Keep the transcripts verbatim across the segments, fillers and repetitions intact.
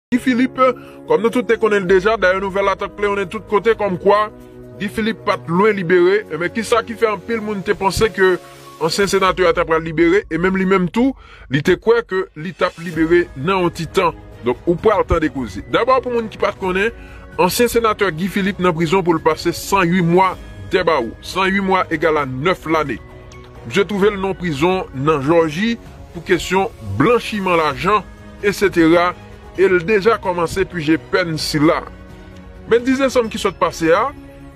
Guy Philippe, kòm nou tout te konnen l deja, dayè nouvèl la t ap klewonnen tout kote kòmkwa Guy Philippe pa t lwen libere. Ebyen, kisa ki fè anpil moun te panse ke ansyen senatè a ta pral libere, e menm li menm tou, li te kwè ke li t ap libere nan yon ti tan. Donk, ou pral tande koze. Dabò, pou moun ki pa t konnen, ansyen senatè Guy Philippe nan prizon pou l pase san uit mwa dèbawo. San uit mwa egal a nèf lane. Misye twouve l nan prizon nan Jòji pou kesyon blanchiman lajan, etsetera, e l deja kòmanse pije pèn sila. Men diz desanm ki sot pase a,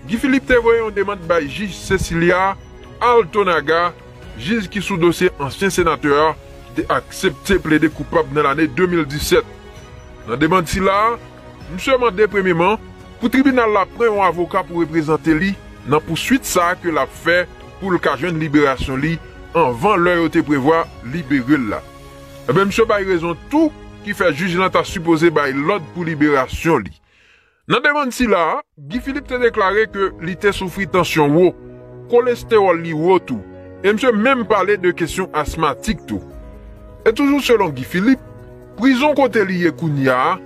Guy Philippe te voye yon demann bay jij Cecilia Altonaga, jij ki sou dosye ansyen senatè a, ki te aksepte plede koupab nan lane de mil disèt. Nan demann sila, misye mande premyeman pou tribinal la pran yon avoka pou reprezante li nan pouswit sa a ke l ap fè pou l ka jwenn liberasyon li anvan lè yo te prevwa libere l la. Ebyen, misye bay rezon tou ki fè jij lan ta sipoze bay lòd pou liberasyon li. Nan demann sila a, Guy Philippe te deklare ke li te soufri tansyon wo, kolestewòl li wo tou, e misye menm pale de kesyon asmatik tou. E toujou selon Guy Philippe, prizon kote li ye kounye a,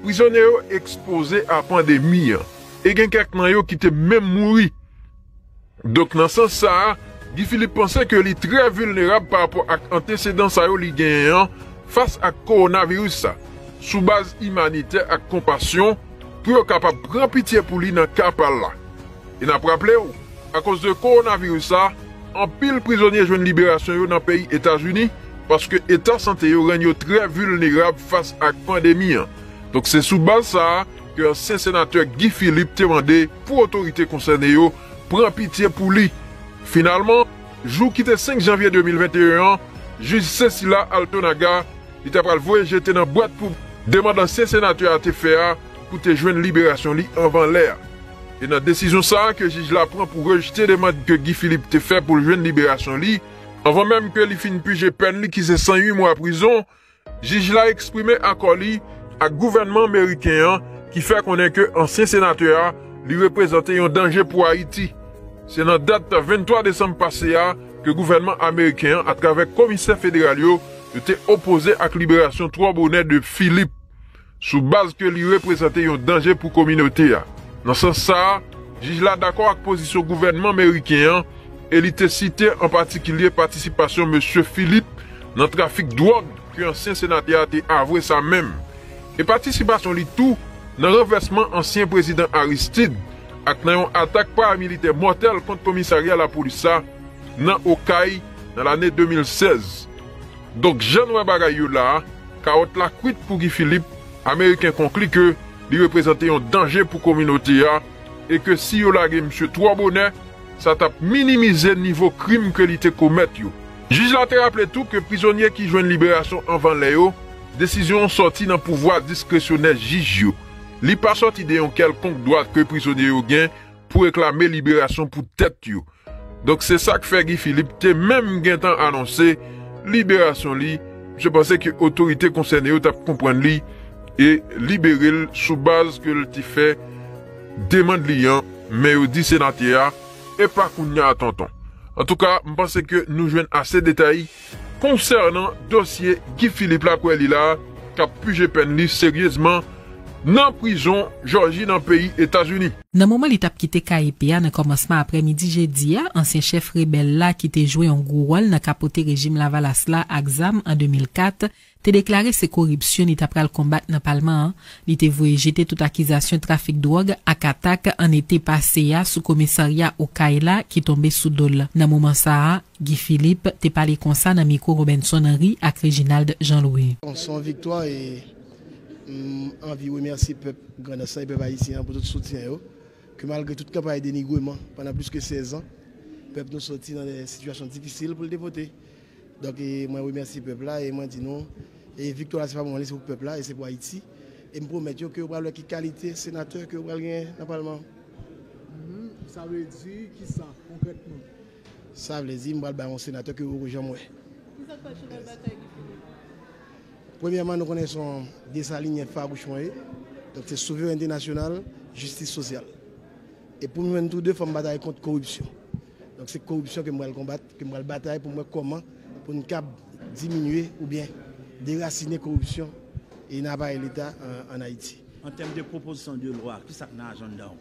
prizonye yo ekspoze a pandemi an, e gen kèk nan yo ki te menm mouri. Donk, nan sans sa a, Guy Philippe panse ke li trè vilnerab pa rapò ak antesedan sa yo li genyen an fas ak kowonaviris sa, sou baz imanitè ak konpasyon, pou yo kapab pran pitye pou li nan ka pa l la. E n ap raple w, akoz de kowonaviris sa, anpil prizonye jwenn liberasyon yo nan peyi Etazini, paske eta sante yo rann yo trè vilnerab fas ak pandemi an. Donk, se sou baz sa a ke ansyen senatè Guy Philippe te mande pou otorite konsène yo pran pitye pou li. Finalman, jou ki te senk janvye de mil venteyen an, jij Cecilia Altonaga, li ta pral voye jete nan bwat pou demann ansyen senatè a te fè a pou te jwenn liberasyon li anvan lè a. E nan desizyon sa a ke jij la pran pou rejte demann ke Guy Philippe te fè pou l jwenn liberasyon li, anvan menm ke li fin pije pèn li ki se san uit mwa prizon, jij la eksprime akò li ak gouvènman meriken an ki fè konnen ke ansyen senatè a, li reprezante yon danje pou Ayiti. Se nan dat venntwa desanm pase a ke gouvènman ameriken an, atravè komisè federal yo, yo te opoze ak liberasyon twò bonè de Philippe, sou baz ke li reprezante yon danje pou kominote a. Nan sans sa a, jij la dakò ak pozisyon gouvènman meriken an e li te site an patikilye patisipasyon mesye Philippe nan trafik dwòg ke ansyen senatè a te avwe sa menm. E patisipasyon li tou nan ranvèsman ansyen prezidan Aristide ak nan yon atak paramilitè mòtèl kont komisarya lapolis la nan Okay nan lane de mil sèz. Donk, jan n wè bagay yo la a, kawòt la kwit pou Guy Philippe, Ameriken konkli ke li reprezante yon danje pou kominote a e ke si yo lage misye twò bonè, sa t ap minimize nivo krim ke li te komèt yo. Jij la te raple tou ke prizonye ki jwenn liberasyon anvan lè yo, desizyon an sòti nan pouvwa diskresyonè jij yo. Li pa sòti de yon kèlkonk dwa ke prizonye yo gen pou reklame liberasyon pou tèt yo. Donk, se sa k fè Guy Philippe te menm gentan anonse liberasyon li. Misye panse ke otorite konsène yo t ap konprann li e libere l sou baz ke l te fè demann li an, men yo di senatè a, "Epa kounye a, tonton." Antouka, m panse ke nou jwenn ase detay konsènan dosye Guy Philippe la, kwè li la, k ap pije pèn li seryezman nan prizon Jòji nan peyi Etazini. Nan moman li t ap kite kay epe a nan kòmansman aprèmidi jedi a, ansyen chèf rebèl la ki te jwe yon gwo wòl nan kapote rejim Lavalas la ak zam an de mil kat, te deklare se koripsyon li ta pral konbat nan palman an. Li te voye jete tout akizasyon trafik dwòg ak atak an ete pase a sou komisarya Okay la ki tonbe sou do l. Nan moman sa a, Guy Philippe te pale konsa nan mikwo Robenson Henry ak Reginald Jean Louis. Se yon viktwa e m anvi remèsye pèp Grandans lan e pèp ayisyen an pou tout soutyen yo, ke malgre tout kanpay denigreman pandan plis ke sèz an, pèp nou sòti nan de sitiyasyon difisil pou l te vote. Donk, e, mwen remèsye pèp la e mwen di nou, e, viktwa la se pa pou mwen, se pou pèp la e se pou Ayiti. E m pwomèt yo ke yo pral wè ki kalite senatè ke yo pral genyen nan palman an. Mhm. Sa vle di kisa konkrètman? Sa vle di m pral bay yon senatè ke yo poko janm wè. Kisa k fè w chwazi batay Guy Philippe? Premyèman, nou konnen se yon Desalinyen fawouch mwen ye. Donk, se souverènte nasyonal, jistis sosyal. E pou m jwenn tou de, fò m batay kont koripsyon. Donk, se koripsyon ke m pral konbat, ke m pral batay pou m wè kòman pou n kab diminye oubyen derasinen koripsyon E nan aparèy Leta an, an Ayiti. An tèm de pwopozisyon de lwa, ki sa k nan ajanda w?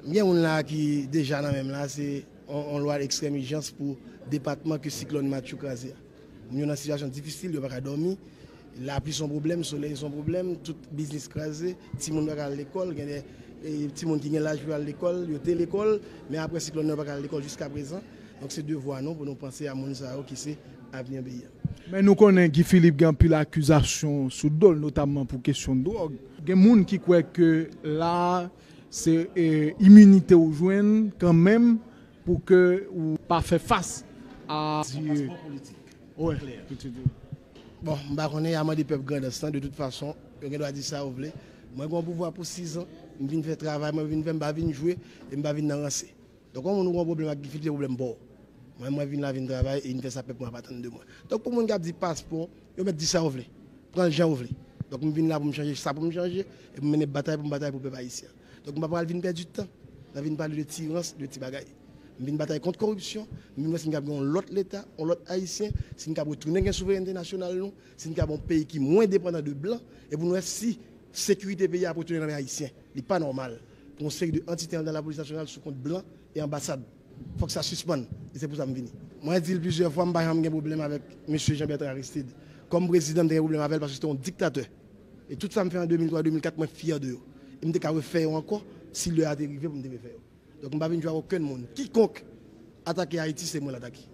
M gen moun la ki deja nan men m la, se yon, yon lwa ekstrèm ijans pou depatman ke siklòn Matthew kraze a. Moun yo nan sitiyasyon difisil, yo pa ka dòmi. Lapli se yon pwoblèm, solèy se yon pwoblèm, tout biznis kraze, timoun pa ka al lekòl, gen de e, timoun ki gen laj pou al lekòl, yo te lekòl, men apre siklòn nan yo pa ka al lekòl jiska prezan. Donk se devwa nou pou nou panse a moun sa yo ki se avni peyi a. Men nou konnen Guy Philippe gen anpil akizasyon sou do l, notamman pou kesyon dwòg. Gen moun ki kwè ke la se e, iminite ou jwenn kanmenm pou ke ou pa fè fas a. Yon paspò politik. Wè. Klè. Bon, m pa konnen, y a mande pèp Grandans lan, de tout fason, yo gen dwa di sa yo vle. Mwen gen yon pouvwa pou sis an, m vin fè travay mwen vin fè, m pa vin jwe, e m pa vin nan ranse. Donk yon moun ou gen yon pwoblèm ak Guy Philippe, se pwoblèm pa w. Mwen, mwen vin la vin travay e vin fè sa pèp mwen ap atann de mwen. Donk pou moun k ap di paspò, yo mèt di sa yo vle. Pran l jan yo vle. Donk m vin la pou m chanje sa pou m chanje, e pou m mennen batay pou m batay pou pèp ayisyen. Donk m pa pral vin pèdi tan nan vin pale de ti rans, de ti bagay. M vin batay kont koripsyon, m vin wè si n kab gen yon lòt Leta, yon lòt Ayisyen, si n kab retounen gen souverènte nasyonal nou, si n kab yon peyi ki mwen depandan de blan, e pou n wè si sekirite peyi a ap retounen nan men Ayisyen. Li pa nòmal pou yon seri de antite andan lapolis nasyonal sou kont blan e anbasad. Fòk sa sispann, e se pou sa m vini. Mwen di l plizyè fwa, m pa janm gen pwoblèm avèk mesye Jean Bertrand Aristide. Kòm prezidan, m te gen pwoblèm avè l paske se te yon diktatè. E tout sa m fè an de mil twa, de mil kat, mwen fyè de yo. E m te ka refè yo ankò si lè a te rive pou m te refè yo. Donk m pa vin jwe ak okenn moun. Kikonk atake Ayiti, se mwen l atake.